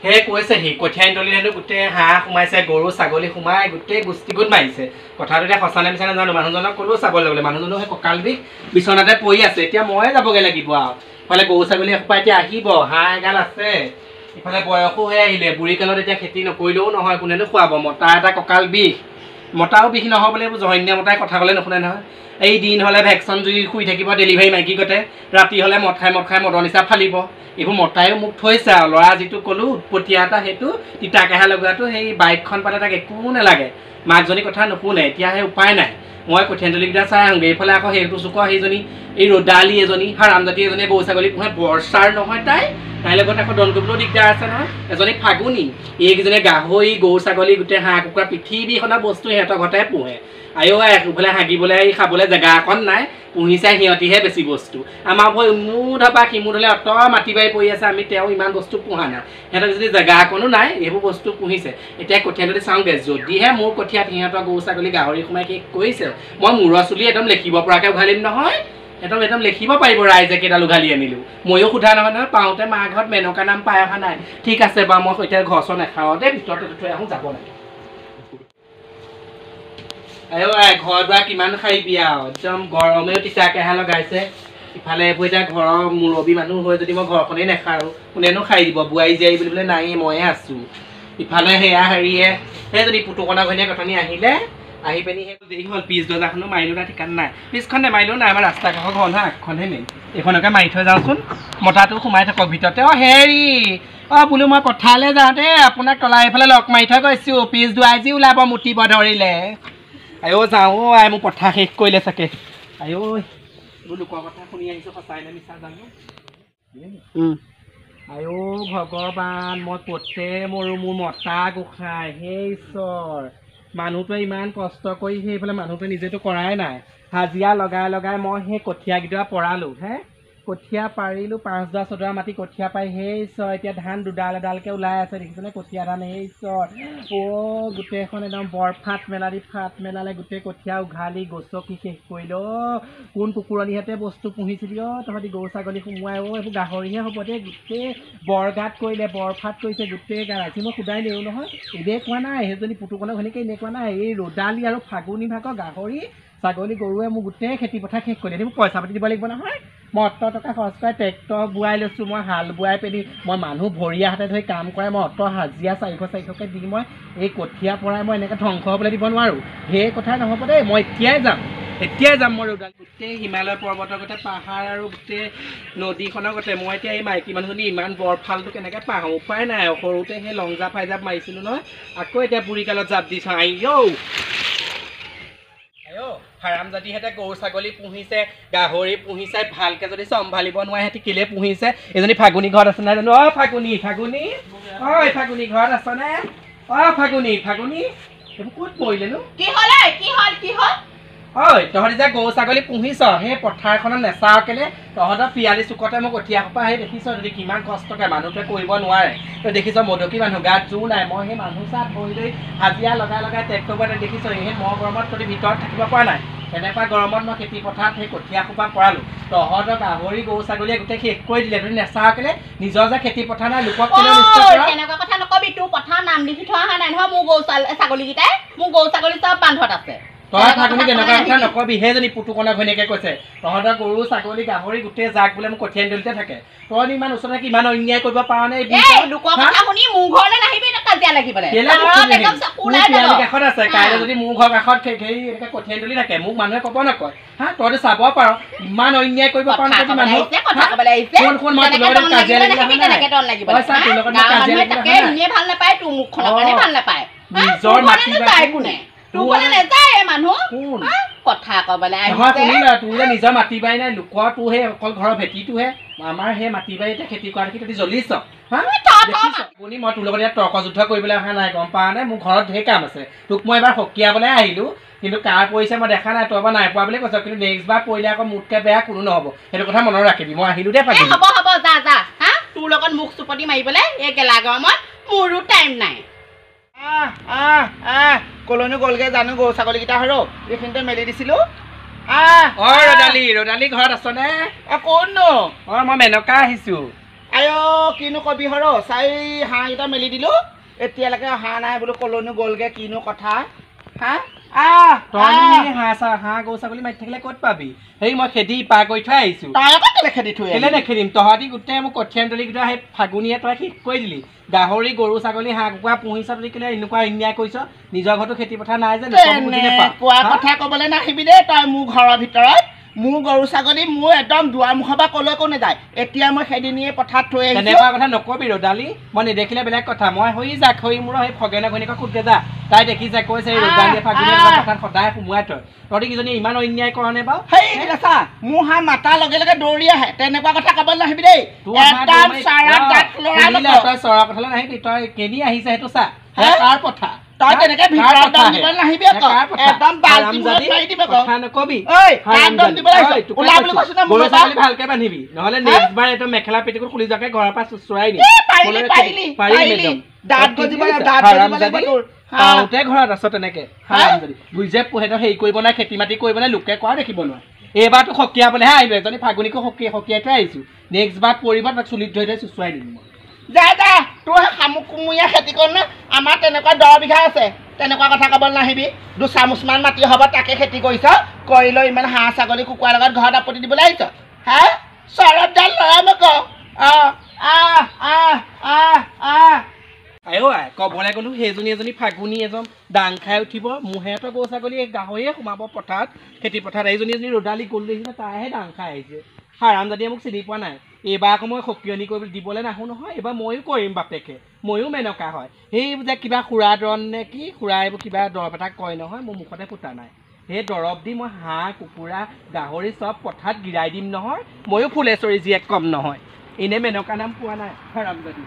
সেই কৈছে সি কঠীয়া তলিত হেনো গোটেই হাঁহ সোমাইছে, গৰু ছাগলী সোমাই গোটেই গোষ্ঠী গোট মাৰিছে। কথাটো এতিয়া সঁচা নে মিছা নাজানো, মানুহজনক ক'লেও চাবলৈ যাবলৈ, মানুহজনো সেই কঁকাল বিষ বিচনাতে পৰি আছে। এতিয়া ময়ে যাবগৈ লাগিব আৰু। ইফালে গৰু ছাগলী এসোপা এতিয়া আহিব, হাঁহ এগাল আছে, ইফালে বয়সো হৈ আহিলে, বুঢ়ী কালত এতিয়া খেতি নকৰিলেও নহয়, কোনেনো খুৱাব। মতা এটা কঁকাল বিষ, মতাও বিষ নহ'বলৈ এইবোৰ জহন্যা মতাই কথা ক'লে নুশুনে নহয়। এই দিন হ'লে ভেকচন জুই শুই থাকিব ডেলিভাৰী মাইকী গতে, ৰাতি হ'লে মদ খাই মদ খাই মদৰ নিচা ফালিব। এইবোৰ মতায়ো মোক থৈছে আৰু। ল'ৰা যিটো ক'লোঁ উৎপতীয়া এটা, সেইটো তিতা কেঁহা লগোৱাটো, সেই বাইকখন পালে তাক একো নালাগে, মাকজনী কথা নুশুনে। এতিয়া সেই উপায় নাই, মই কঠীয়া তলিকেইটা চাই আহোঁগৈ। এইফালে আকৌ সেইটো চুকৰ সেইজনী এই ৰ'দালি এজনী হাৰামজাতি এজনীয়ে গৰু ছাগলী পোহে, বৰচাৰ নহয় তাই, তাইৰ লগত আকৌ দন কৰিবলৈও দিগদাৰ আছে নহয়। এজনী ফাগুনী, এইকেইজনীয়ে গাহৰি গৰু ছাগলী গোটেই হাঁহ কুকুৰা পৃথিৱীখনৰ বস্তু সিহঁতৰ ঘৰতে পোহে। আয়ো এইফালে হাগিবলৈ খাবলৈ জেগা অকণ নাই, পুহিছে সিহঁতিহে বেছি বস্তু। আমাৰ ভৰি ইমুধৰ পৰা সিমুধলৈ অত মাটি বাৰী পৰি আছে, আমি তেওঁ ইমান বস্তু পোহা নাই। সিহঁতক যদি জেগা অকণো নাই, এইবোৰ বস্তু পুহিছে। এতিয়া কঠীয়া তলি চাওঁগৈ, যদিহে মোৰ কঠীয়াত সিহঁতৰ গৰু ছাগলী গাহৰি সোমাই শেষ কৰিছে, মই মূৰৰ চুলি একদম লেখিব পৰাকৈ উঘালিম নহয়, একদম একদম লেখিব পাৰিব ৰাইজে কেইডাল উঘালি আনিলোঁ। ময়ো সোধা নহয় নহয়, পাওঁতে মা ঘৰত মেনকা নাম পাই অহা নাই। ঠিক আছে বাৰু, মই এতিয়া ঘৰ চৰ নাখাওঁ দেই, ভিতৰত থৈ আহোঁ, যাব লাগে। আয়ো আই ঘৰ দুৱাৰ কিমান সাৰিবি আৰু, একদম গৰমেও তিতা কেঁহা লগাইছে। ইফালে এইবোৰ এতিয়া ঘৰৰ মুৰব্বী মানুহ হৈ যদি মই ঘৰখনেই নেসাৰোঁ, কোনেনো সাৰি দিব? বোৱাৰী জীয়াৰী বুলিবলৈ নায়েই, ময়ে আছোঁ। ইফালে সেয়া হেৰিয়ে সেইজনী পুতুকণা ঘৈণীয়েক অথনি আহিলে, আহি পিনি সেই দেৰি হ'ল, পিছ দৰ্জাখনো মাৰিলোঁ নাই, ঠিকান নাই। পিছখন নেমাৰিলেও নাই, আমাৰ ৰাস্তা কাষৰ ঘৰ নহয়, আগখনহে মেইন, এইখনকে মাৰি থৈ যাওঁচোন, মতাটো সোমাই থাকক ভিতৰতে। অঁ হেৰি অঁ বোলো মই পথাৰলৈ যাওঁতে আপোনাক তলাই এইফালে লগ মাৰি থৈ গৈছোঁ, পিছ দুৱাই যি ওলাব মুতিব ধৰিলে। আইঅ' যাওঁ অ' আই, মোৰ পথাৰ শেষ কৰিলে চাগে। আইঅ' এইবোৰ লোকৰ কথা শুনি আহিছোঁ, সঁচাই নে মিছা জানো। আইঅ' ভগৱান, মই ক'তে মৰোঁ, মোৰ মতা গোসাঁই, সেই ঈশ্বৰ, মানুহটোৱে ইমান কষ্ট কৰি সেইফালে মানুহটোৱে নিজেতো কৰাই নাই, হাজিৰা লগাই লগাই মই সেই কঠীয়াকেইডৰা পৰালোঁ, হে কঠীয়া পাৰিলোঁ, 5 ডৰা 6 ডৰা মাটি কঠীয়া পাৰি, সেই ঈশ্বৰ এতিয়া ধান দুডাল এডালকৈ ওলাই আছে, দেখিছেনে কঠীয়া ধান? সেই ঈশ্বৰ অ' গোটেইখন একদম বৰফাট মেলা দি ফাট মেলালে, গোটেই কঠীয়া উঘালি গছকি শেষ কৰিলে। অ' কোন কুকুৰণিহঁতে বস্তু পুহিছিলি অ' তহঁতি গৰু ছাগলী সোমোৱাই, অ' এইবোৰ গাহৰিহে হ'ব দেই, গোটেই বৰগাত কৰিলে, বৰফাট কৰিছে গোটেই গাত। আজি মই সোধাই নেৰো নহয়, এনেই কোৱা নাই, সেইজনী পুতুকণৰ ঘৈণীয়েকে এনেই কোৱা নাই, এই ৰ'দালি আৰু ফাগুনী ভাগৰ গাহৰি ছাগলী গৰুৱে মোৰ গোটেই খেতি পথাৰ শেষ কৰিলে। মোক পইচা পাতি দিব লাগিব নহয়, মই অত টকা খৰচ কৰাই ট্ৰেক্টৰ বোৱাই লৈছোঁ, মই হাল বোৱাই পিনি মই মানুহ ভৰিয়া হাতে ধৰি কাম কৰাই মই অত হাজিৰা 400 400কৈ দি মই এই কঠীয়া পৰাই মই এনেকৈ ধ্বংস হ'বলৈ দিব নোৱাৰোঁ। সেই কথাই নহ'ব দেই, মই এতিয়াই যাম, এতিয়াই যাম মই ৰ'দালি। গোটেই হিমালয় পৰ্বতৰ গোটেই পাহাৰ আৰু গোটেই নদীখনৰ গোটেই মই এতিয়া এই মাইকী মানুহজনী ইমান বৰফালটো কেনেকৈ পাহৰোঁ, উপায় নাই। সৰুতে সেই লং জাপ হাই জাপ মাৰিছিলোঁ নহয়, আকৌ এতিয়া বুঢ়ী কালত জাপ দিছোঁ। আইঔ হাৰামজাতিহঁতে গৰু ছাগলী পুহিছে, গাহৰি পুহিছে, ভালকে যদি চম্ভালিব নোৱাৰে সিহঁতি কেলে পুহিছে? এজনী ফাগুনী ঘৰত আছে নাই জানো? অ ফাগুনী, ফাগুনী, ঐ ফাগুনী ঘৰত আছনে? অ ফাগুনী, ফাগুনী, এইবোৰ ক'ত পৰিলেনো? কি হ'ল ঐ? কি হ'ল, কি হ'ল? ঐ তহঁতি যে গৰু ছাগলী পুহিছ সেই পথাৰখনত নেচাৱ কেলে? তহঁতৰ পিয়ালি চুকতে মই কঠীয়া সোপা সেই দেখিছ যদি কিমান কষ্টকে মানুহটোৱে কৰিব নোৱাৰে। তই দেখিছ মদকী মানুহ, গাত জোৰ নাই, মই সেই মানুহ চাহ ধৰি ধৰি হাজিৰা লগাই লগাই ট্ৰেক্টৰ বোৱাই দেখিছ, সেই মহ গৰমত তহঁতি ভিতৰত থাকিব পৰা নাই, তেনেকুৱা গৰমত মই খেতি পথাৰত সেই কঠীয়া সোপা পৰালোঁ। তহঁতৰ গাহৰি গৰু ছাগলীয়ে গোটেই শেষ কৰি দিলে, তহঁতি নেচাৱ কেলে? নিজৰ যে খেতি পথাৰ নাই, লোকক কেলে অনিষ্ট কৰ? তেনেকুৱা কথা নকবি, তোৰ পথাৰ নাম লিখি থোৱা অহা নাই নহয় মোৰ গৰু ছাগলীকেইটাই, মোৰ গৰু ছাগলী চব বান্ধত আছে। তই ফাগুনী তেনেকুৱা কথা নকবি, সেইজনী পুতুকণা ঘৈণীয়েকে কৈছে তহঁতৰ গৰু ছাগলী গাহৰি গোটেই জাক বোলে মোৰ কঠীয়া দলিতে থাকে, তই ইমান ওচৰতে থাকি ইমান অন্যায় কৰিব পাৰ নে? লোকৰ কথা শুনি মোৰ ঘৰলৈ নাহিবি, কাজিয়া লাগিবলৈ। পিয়ালি কাষত আছে, কাইলৈ যদি মোৰ ঘৰ কাষত সেই এনেকে কঠীয়া দলি থাকে মোক মানুহে ক'ব নকয়? হা তইতো চাব পাৰ, ইমান অন্যায় কৰিব পাৰ মানুহ? কোন কোন মই তোৰ লগত কাজিয়া লাগিলে? ভাল নাপায় তোৰ মুখখনৰ কাৰণে, ভাল নাপায় নিজৰ মাটি কোনে নিজৰ মাটি বাৰী নাই, লোকৰ তোৰ সেই অকল ঘৰৰ ভেটিটোহে, আমাৰ সেই মাটি বাৰী এতিয়া খেতি কৰা দেখি তহঁতি জ্বলিছ। হা মই তোৰ লগত ইয়াত তৰ্ক যুদ্ধ কৰিবলৈ অহা নাই, গম পাৱ নে? মোৰ ঘৰত ঢেৰ কাম আছে, তোক মই এবাৰ সকিয়াবলৈ আহিলোঁ, কিন্তু কাৰ পৰিছে মই দেখা নাই, তই বাৰু নাই পোৱা বুলি কৈছ, কিন্তু নেক্সট বাৰ পৰিলে আকৌ মোতকৈ বেয়া কোনো নহ'ব, সেইটো কথা মনত ৰাখিবি। মই আহিলোঁ দেই। হ'ব হ'ব, যা যা। হা তোৰ লগত মুখ চুপতি মাৰিবলৈ এই গেলা গৰমত মোৰো টাইম নাই। আহ আহ আহ, কলৈনো গ'লগে জানো গৰু ছাগলীকেইটা, সৰু এইখিনিতে মেলি দিছিলোঁ। আহ অ ৰদালি, ৰদালি ঘৰত আছনে? অ কোননো? অ মই মেনকা আহিছোঁ। আই কিনো কবি হৰ, চাই হাঁহকেইটা মেলি দিলোঁ, এতিয়ালৈকে অহা নাই বোলো, কলৈনো গ'লগে, কিনো কথা। হা আহ তই হাঁহ হাঁহ গৰু ছাগলী মাৰি থাকিলে ক'ত পাবি? সেই মই খেদি পাৰ কৰি থৈ আহিছোঁ। তই আকৌ কেলে খেদি থৈ? কেলে নেখেদিম? তহঁতি গোটেই মোক কঠীয়া তলি গোটেই সেই ফাগুনীয়ে তই শেষ কৰি দিলি। গাহৰি গৰু ছাগলী হাঁহ কুকুৰা পুহিছ বুলি কেলে এনেকুৱা অন্যায় কৰিছ? নিজৰ ঘৰতো খেতি পথাৰ নাই যে। কোৱা কথা ক'বলৈ নাহিবি দেই তই মোৰ ঘৰৰ ভিতৰত। মোৰ গৰু ছাগলী মোৰ একদম দুৱাৰ মুখৰ পৰা ক'লৈকো নাযায়। এতিয়া মই সেইদিনিয়ে পথাৰত থৈ আহিছোঁ। তেনেকুৱা কথা নকবি ৰ'দালি, মই নেদেখিলে বেলেগ কথা। মই হৈ যাক হৈ মোৰ সেই খগেনৰ ঘৈণীয়েকক সোধগে যা, তাই দেখিছে কৈছে এই ৰ'দালিয়ে ফাগুনীয়ে পথাৰত সদায় সোমোৱাই থয়। তহঁতি কিজনী ইমান অন্যায় কৰা নে বাৰু? সেই চা, মোৰ হাঁহ মাতাৰ লগে লগে দৌৰি আহে। তেনেকুৱা কথা ক'বলৈ নাহিবি দেই। তই চৰা কথালৈ নাহিবি, তই কেনি আহিছে সেইটো চা। কাৰ পথা? তই তেনেকে ভিতৰত দম দিব নাহিবি আকৌ, একদম বাল্টি মূৰত মাৰি দিম আকৌ। কথা নকবি। ঐ, কাক দম দিবলৈ আহিছ? ওলা বুলি কৈছো না মোৰ গৰু ছাগলী ভালকে বান্ধিবি, নহ'লে নেক্সট বাৰ এইটো মেখেলা পেটিকোট খুলি যোৱাকে ঘৰৰ পৰা চুচৰাই দিম। পাৰিলি, পাৰিলি, পাৰিলি। দাঁত গজিব, দাঁত গজিব লাগিব তোৰ। পাওঁতে ঘৰত আছ তেনেকে হাৰামজাদি। বুজিছে পোহেতো হেৰি কৰিব নাই, খেতি মাটি কৰিব নাই, লোকে কোৱা দেখিব নোৱাৰে। এইবাৰতো সকিয়াবলৈহে আহিলো, এজনী ফাগুনীকো সকিয়াই থৈ আহিছো। নেক্সট বাৰ পৰিব তাক চুলিত ধৰি ধৰি চুচুৱাই দিম মই। যা যা, তোৰ সেই শামুক কুমুৰীয়া খেতি কৰ না, আমাৰ তেনেকুৱা 10 বিঘা আছে। তেনেকুৱা কথা ক'বলৈ নাহিবি। দুচামুচমান মাটি হ'ব তাকে খেতি কৰিছ, কৰি লৈ ইমান হাঁহ ছাগলী কুকুৰাৰ লগত ঘৰত আপত্তি দিবলৈ আহিছ। হা চৰত ডাল লৰাম আকৌ। অঁ আহ আহ আহ আহ আই আই ক'বলৈ গ'লো সেইজনী এজনী ফাগুনী এজন দাং খাই উঠিব। মোহেহঁতৰ গৰু ছাগলী গাহৰিয়ে সোমাব পথাৰত, খেতি পথাৰত। এইজনী এজনী ৰ'দালি গ'ল দেখিছে, তাইহে দাং খাই আহিছে। হাৰামজাদীয়ে মোক চিনি পোৱা নাই। এইবাৰ আকৌ মই সকিয়নি কৰি দিবলৈ নাহোঁ নহয়, এইবাৰ ময়ো কৰিম বাপেকে, ময়ো মেনকা হয়। সেই যে কিবা খুৰা দৰণ নে কি খুৰা এইবোৰ কিবা দৰৱ এটা কয় নহয়, মোৰ মুখতে ফুটা নাই। সেই দৰৱ দি মই হাঁহ কুকুৰা গাহৰি চব পথাৰত গিৰাই দিম নহয়, ময়ো ফুলেশ্বৰী জীয়েক কম নহয়। এনেই মেনকা নাম পোৱা নাই হাৰামজাদী।